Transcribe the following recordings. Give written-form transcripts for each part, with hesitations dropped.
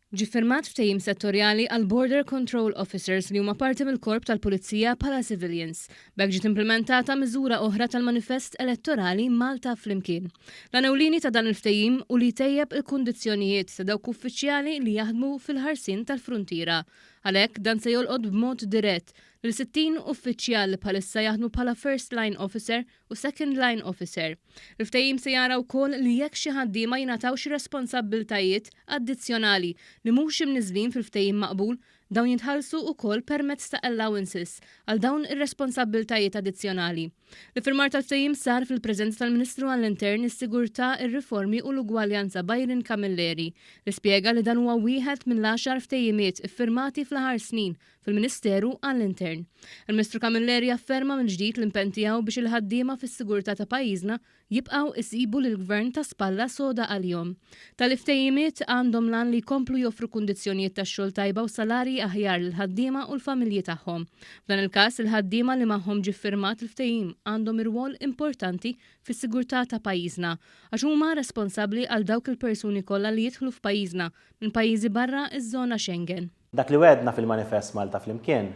Ġie ffirmat ftehim settorjali għall-Border Control Officers li huma parti mill-Korp tal-Pulizija bħala civilians. B'hekk ġiet implimentata miżura oħra tal-manifest elettorali Malta Flimkien. L-għan ewlieni ta' dan il-ftehim hu li jtejjeb il-kundizzjonijiet ta' dawk uffiċjali li jaħdmu fil-ħarsien tal-fruntiera. Għalhekk, dan se jolqot b'mod dirett lil 60 uffiċjal li bħalissa jaħdmu bħala First Line Officer u Second Line Officer. Il-ftehim se jara wkoll li jekk xi ħaddiema jingħataw xi responsabbiltajiet addizzjonali li mhux imniżżlin fil-ftehim maqbul, dawn jitħallsu wkoll permezz ta' allowances għal dawn ir-responsabbiltajiet addizzjonali. L-iffirmar tal-ftehim sar fil-preżenza tal-Ministru għall-Intern, is-Sigurtà, ir-Riformi u l-Ugwaljanza Byron Camilleri, li spjega li dan huwa wieħed mill-għaxar ftehimiet iffirmati fl-aħħar snin fil-Ministeru għall-Intern. Il-Ministru Camilleri afferma mill-ġdid l-impenn tiegħu biex il-ħaddiema fis-sigurtà ta' pajjiżna jibqgħu isibu lill-Gvern ta' spalla soda għalihom. Tali ftehimiet għandhom l-għan li jkomplu joffru kundizzjonijiet tax-xogħol tajba u salarji aħjar lill-ħaddiema u l-familji tagħhom. F'dan il-każ, il-ħaddiema li magħhom ġie ffirmat il-ftehim għandhom irwol importanti fis-sigurtà ta' pajjiżna għax huma responsabbli għal dawk il-persuni kollha li jidħlu f'pajjiżna minn pajjiżi barra ż-żona Schengen. Dak li wegħdna fil-Manifest Malta Flimkien,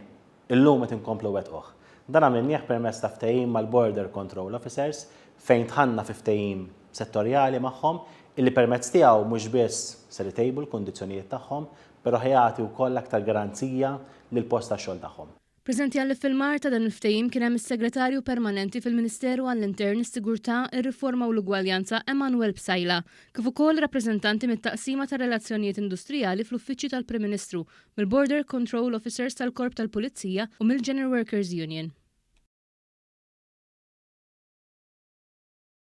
illum qed inkomplu nwettquh. Dan għamilnieh permezz ta' ftehim mal-Border Control Officers fejn dħalna fi ftehim settorjali magħhom illi permezz tiegħu mhux biss ser itejbu l-kundizzjonijiet tagħhom, però ħa jagħti wkoll aktar garanzija lill-post tax-xogħol tagħhom. Preżenti għall-iffirmar ta' dan il-ftehim kien hemm is-Segretarju Permanenti fil-Ministeru għall-Intern, is-Sigurtà, ir-Riforma u l-Ugwaljanza Emanuel Psaila, kif ukoll rappreżentanti mit-Taqsima tar-Relazzjonijiet Industrijali fl-Uffiċċju tal-Prim Ministru, mill-Border Control Officers tal-Korp tal-Pulizija u mill-General Workers Union.